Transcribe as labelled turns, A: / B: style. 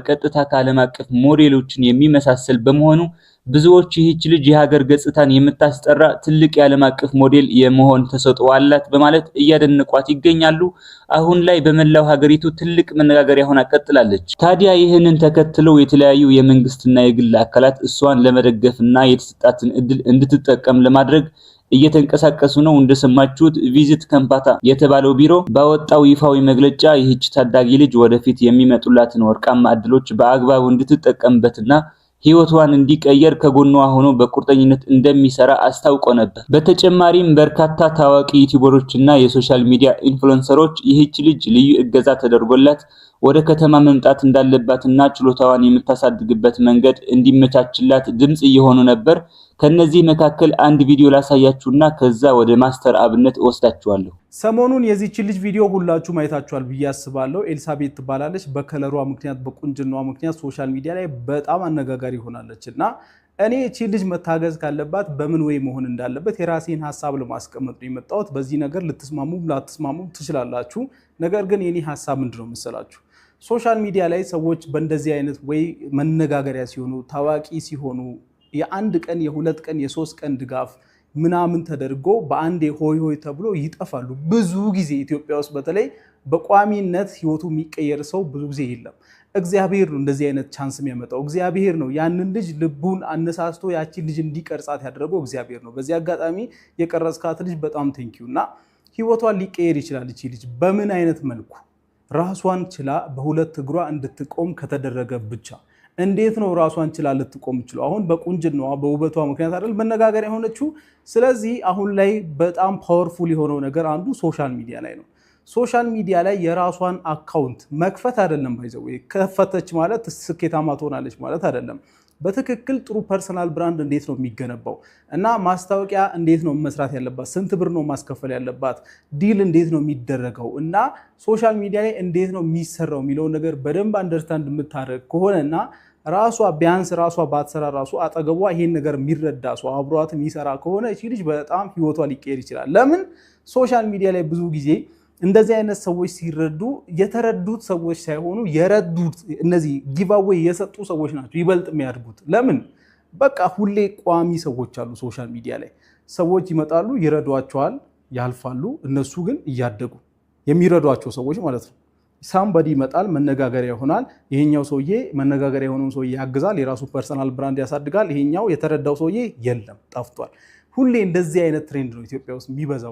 A: በቀጥታ ከዓለም አቀፍ ሞዴሎችን የሚመሳሰል በመሆኑ ብዙዎች ይህች ልጅ የሀገር ገጽታን የምታስጠራ ትልቅ የዓለም አቀፍ ሞዴል የመሆን ተሰጥኦ አላት በማለት እያደነቋት ይገኛሉ። አሁን ላይ በመላው ሀገሪቱ ትልቅ መነጋገሪያ ሆና ቀጥላለች። ታዲያ ይህንን ተከትለው የተለያዩ የመንግስትና የግል አካላት እሷን ለመደገፍና የተሰጣትን እድል እንድትጠቀም ለማድረግ እየተንቀሳቀሱ ነው። እንደሰማችሁት Visit ከምባታ የተባለው ቢሮ ባወጣው ይፋዊ መግለጫ ይህች ታዳጊ ልጅ ወደፊት የሚመጡላትን ወርቃማ እድሎች በአግባቡ እንድትጠቀምበትና ህይወቷን እንዲቀየር ከጎኗ ሆኖ በቁርጠኝነት እንደሚሰራ አስታውቆ ነበር። በተጨማሪም በርካታ ታዋቂ ዩቲዩበሮች እና የ social media influencer ኦች ይህች ልጅ ልዩ እገዛ ተደርጎላት ወደ ከተማ መምጣት እንዳለባትና ችሎታዋን የምታሳድግበት መንገድ እንዲመቻችላት ድምጽ እየሆኑ ነበር። ከነዚህ መካከል አንድ ቪዲዮ ላሳያችሁና ከዛ ወደ ማስተር አብነት እወስዳችኋለሁ።
B: ሰሞኑን የዚችን ልጅ ቪዲዮ ሁላችሁ አይታችኋል ብዬ አስባለሁ። ኤልሳቤት ትባላለች። በ color ዋ ምክንያት፣ በቁንጅናዋ ምክንያት social media ላይ በጣም አነጋጋሪ ሆናለች። እና እኔ እቺ ልጅ መታገዝ ካለባት በምን way መሆን እንዳለበት የራሴን ሀሳብ ለማስቀመጥ ነው የመጣሁት። በዚህ ነገር ልትስማሙም ላትስማሙም ትችላላችሁ። ነገር ግን የኔ ሀሳብ ምንድን ነው መሰላችሁ? Social media ላይ ሰዎች በእንደዚህ አይነት way መነጋገሪያ ሲሆኑ፣ ታዋቂ ሲሆኑ፣ የአንድ ቀን፣ የሁለት ቀን፣ የሶስት ቀን ድጋፍ ምናምን ተደርጎ በአንዴ ሆይ ሆይ ተብሎ ይጠፋሉ። ብዙ ጊዜ ኢትዮጵያ ውስጥ በተለይ በቋሚነት ህይወቱ የሚቀየር ሰው ብዙ ጊዜ የለም። እግዚአብሔር ነው እንደዚህ አይነት chance የሚያመጣው። እግዚአብሔር ነው ያንን ልጅ ልቡን አነሳስቶ ያቺን ልጅ እንዲቀርጻት ያደረገው እግዚአብሔር ነው። በዚህ አጋጣሚ የቀረጽካት ልጅ በጣም thank you። እና ህይወቷን ሊቀየር ይችላል። እቺ ልጅ በምን አይነት መልኩ? ራሷን ችላ በሁለት እግሯ እንድትቆም ከተደረገ ብቻ። እንዴት ነው ራሷን ችላ ልትቆም የምትችለው? አሁን በቁንጅናዋ፣ በውበቷ ምክንያት አይደል መነጋገሪያ የሆነችው? ስለዚህ አሁን ላይ በጣም powerful የሆነው ነገር አንዱ social media ላይ ነው። Social media ላይ የራሷን account መክፈት አይደለም፣ by the way፣ ከፈተች ማለት ስኬታማ ትሆናለች ማለት አይደለም። በትክክል ጥሩ personal brand እንዴት ነው የሚገነባው እና ማስታወቂያ እንዴት ነው መስራት ያለባት፣ ስንት ብር ነው ማስከፈል ያለባት፣ deal እንዴት ነው የሚደረገው እና social media ላይ እንዴት ነው የሚሰራው የሚለውን ነገር በደንብ understand የምታደርግ ከሆነ እና ራሷ ቢያንስ ራሷ ባትሰራ ራሱ አጠገቧ ይሄን ነገር የሚረዳ ሰው አብሯት የሚሰራ ከሆነ እቺ ልጅ በጣም ህይወቷ ሊቀየር ይችላል። ለምን? Social media ላይ ብዙ ጊዜ እንደዚህ አይነት ሰዎች ሲረዱ የተረዱት ሰዎች ሳይሆኑ የረዱት፣ እነዚህ giveaway የሰጡ ሰዎች ናቸው ይበልጥ የሚያድጉት። ለምን? በቃ ሁሌ ቋሚ ሰዎች አሉ። Social media ላይ ሰዎች ይመጣሉ፣ ይረዷቸዋል፣ ያልፋሉ። እነሱ ግን እያደጉ፣ የሚረዷቸው ሰዎች ማለት ነው። Somebody ይመጣል፣ መነጋገሪያ ይሆናል። ይሄኛው ሰውዬ መነጋገሪያ የሆነውን ሰውዬ ያግዛል፣ የራሱ personal brand ያሳድጋል። ይሄኛው የተረዳው ሰውዬ የለም፣ ጠፍቷል። ሁሌ እንደዚህ አይነት trend ነው ኢትዮጵያ ውስጥ የሚበዛው።